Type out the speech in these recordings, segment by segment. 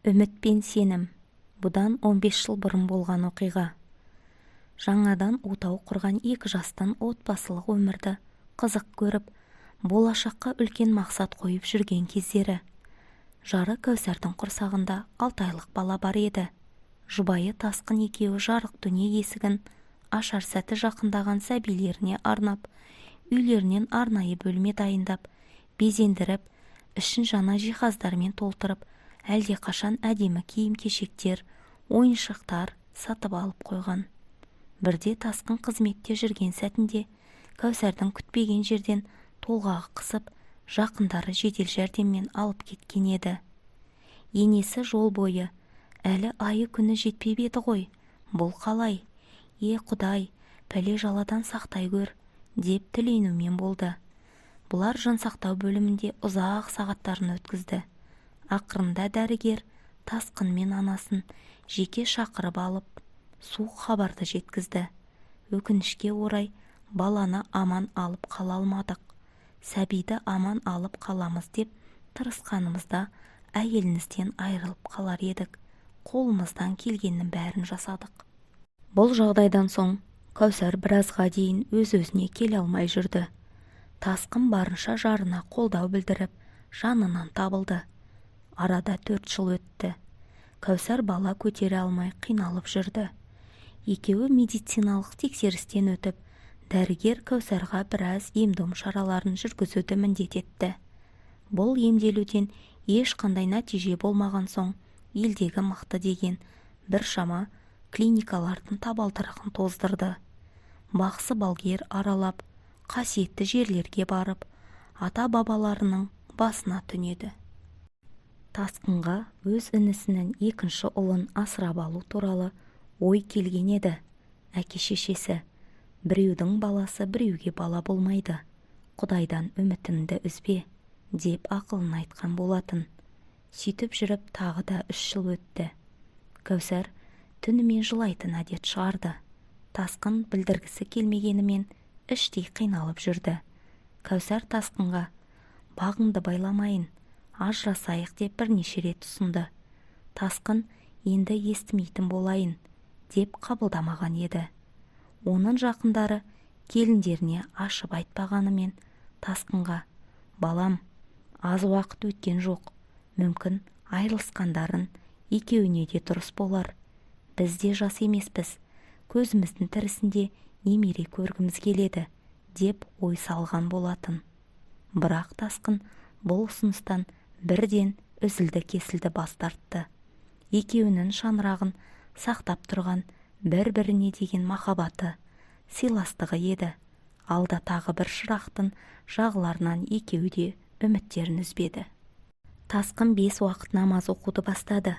Үміт пен сенім. Бұдан 15 жыл бұрын болған оқиға. Жаңадан отау құрған екі жастан отбасылық өмірді қызық көріп, болашаққа үлкен мақсат қойып жүрген кездері. Жары Кәусардың құрсағында 6 айлық бала бар еді. Жұбайы Тасқын екеуі жарық дүние есігін ашар сәті жақындаған сәбилеріне арнап, үйлерінен арнайы бөлме дайындап, безендіріп, ішін жаңа жиһаздармен толтырып, әлдеқашан әдемі киім-кешектер, ойыншықтар сатып алып қойған. Бірде Тасқын қызметте жүрген сәтінде Кәусардың күтпеген жерден толғағы қысып, жақындары жедел жәрдеммен алып кеткен еді. Енесі жол бойы, әлі айы күні жетпеп еді ғой, бұл қалай? Е, Құдай, пәле жаладан сақтай көр, деп тіленумен болды. Бұлар жансақтау бөлімінде ұзақ сағаттарын өткізді. Ақырында дәрігер Тасқын мен анасын жеке шақырып алып, суық хабарды жеткізді. Өкінішке орай, баланы аман алып қала алмадық. Сәбиді аман алып қаламыз деп тырысқанымызда әйеліңізден айырылып қалар едік. Қолымыздан келгеннің бәрін жасадық. Бұл жағдайдан соң Кәусар біразға дейін өз-өзіне келе алмай жүрді. Тасқын барынша жарына қолдау білдіріп, жанынан табылды. Арада 4 жыл өтті. Кәусар бала көтере алмай қиналып жүрді. Екеуі медициналық тексерістен өтіп, дәрігер Кәусарға біраз ем-дом шараларын жүргізуді міндет етті. Бұл емделуден ешқандай нәтиже болмаған соң, елдегі мықты деген біршама клиникалардың табалдырығын тоздырды. Бақсы балгер аралап, қасиетті жерлерге барып, ата-бабаларының басына түнеді. Тасқынға өз інісінің екінші ұлын асырап алу туралы ой келген еді. Әке-шешесі, біреудің баласы біреуге бала болмайды, Құдайдан үмітіңді үзбе, деп ақылын айтқан болатын. Сөйтіп жүріп тағы да 3 жыл өтті. Кәусар түнімен жылайтын әдет шығарды. Тасқын білдіргісі келмегенімен іштей қиналып жүрді. Кәусар Тасқынға, бағыңды байламайын, ажырасайық деп бірнеше рет ұсынды. Тасқын енді естімейтін болайын деп қабылдамаған еді. Оның жақындары келіндеріне ашып айтпағанымен Тасқынға, балам, аз уақыт өткен жоқ, мүмкін айырылысқандарын екеуіне де дұрыс болар. Біз де жас емеспіз, көзіміздің тірісінде немере көргіміз келеді, деп ой салған болатын. Бірақ Тасқын бұл ұсыныстан бірден үзілді-кесілді бас тартты. Екеуінің шаңырағын сақтап тұрған бір-біріне деген махаббаты, сыйластығы еді. Алда тағы бір шырақтың жағыларынан екеуі де үміттерін үзбеді. Тасқын 5 уақыт намаз оқуды бастады.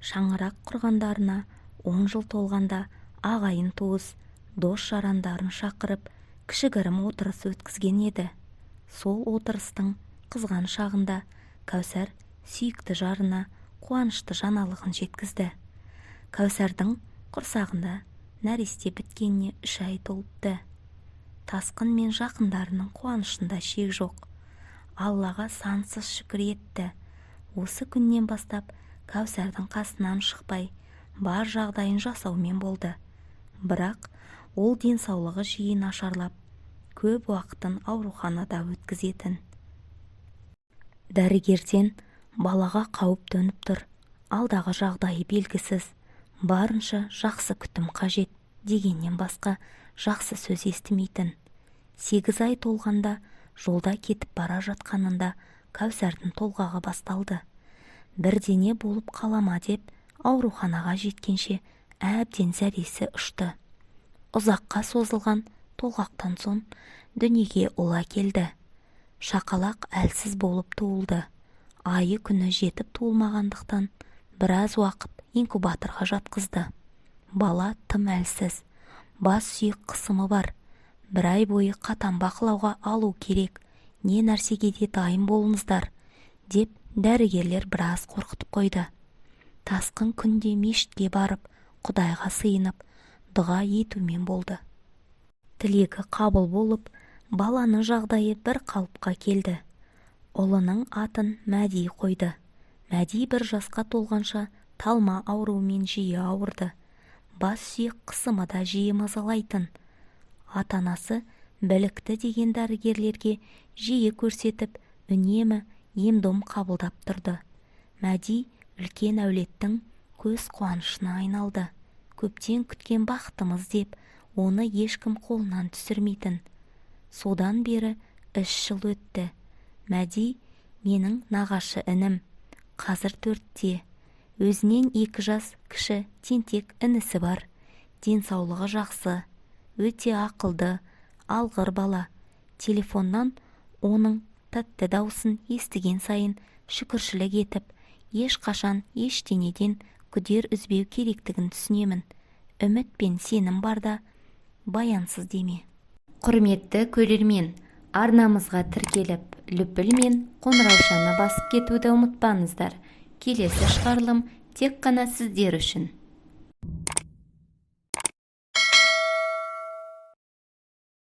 Шаңырақ құрғандарына 10 жыл толғанда ағайын туыс, дос жарандарын шақырып, кішігірім отырыс өткізген еді. Сол отырыстың қызған шағында Кәусар сүйікті жарына қуанышты жаңалығын жеткізді. Кәусардың құрсағында нәресте біткеніне 3 ай толыпты. Тасқын мен жақындарының қуанышында шек жоқ. Аллаға сансыз шүкір етті. Осы күннен бастап Кәусардың қасынан шықпай, бар жағдайын жасаумен болды. Бірақ ол денсаулығы жиі нашарлап, көп уақытын ауруханада өткізетін. Дәрігерден балаға қауіп төніп тұр, алдағы жағдайы белгісіз, барынша жақсы күтім қажет дегеннен басқа жақсы сөз естімейтін. 8 ай толғанда жолда кетіп бара жатқанында Кәусардың толғағы басталды. Бірдеңе болып қалама деп ауруханаға жеткенше әбден зәресі ұшты. Ұзаққа созылған толғақтан соң дүниеге ұл әкелді. Шақалақ әлсіз болып туылды. Айы күні жетіп туылмағандықтан біраз уақыт инкубаторға жатқызды. Бала тым әлсіз, бас сүйек қысымы бар. Бір ай бойы қатаң бақылауға алу керек, не нәрсеге де дайын болыңыздар, деп дәрігерлер біраз қорқытып қойды. Тасқын күнде мешітке барып, Құдайға сыйынып, дұға етумен болды. Тілегі қабыл болып, баланың жағдайы бір қалыпқа келді. Ұлының атын Мәди қойды. Мәди 1 жасқа толғанша талма ауруымен жиі ауырды. Бас сүйек қысымы да жиі мазалайтын. Ата-анасы білікті деген дәрігерлерге жиі көрсетіп, үнемі ем-дом қабылдап тұрды. Мәди үлкен әулеттің көз қуанышына айналды. Көптен күткен бақытымыз деп, оны ешкім қолынан түсірмейтін. Содан бері 3 жыл өтті. Мәди менің нағашы інім. Қазір 4-те. Өзінен 2 жас кіші тентек інісі бар. Денсаулығы жақсы, өте ақылды, алғыр бала. Телефоннан оның тәтті даусын естіген сайын шүкіршілік етіп, ешқашан ештеңеден күдер үзбеу керектігін түсінемін. Үміт пен сенім барда баянсыз деме. Құрметті көрермен, арнамызға тіркеліп, лүпіл мен қоңыраушаны басып кетуді ұмытпаңыздар. Келесі шығарылым тек қана сіздер үшін.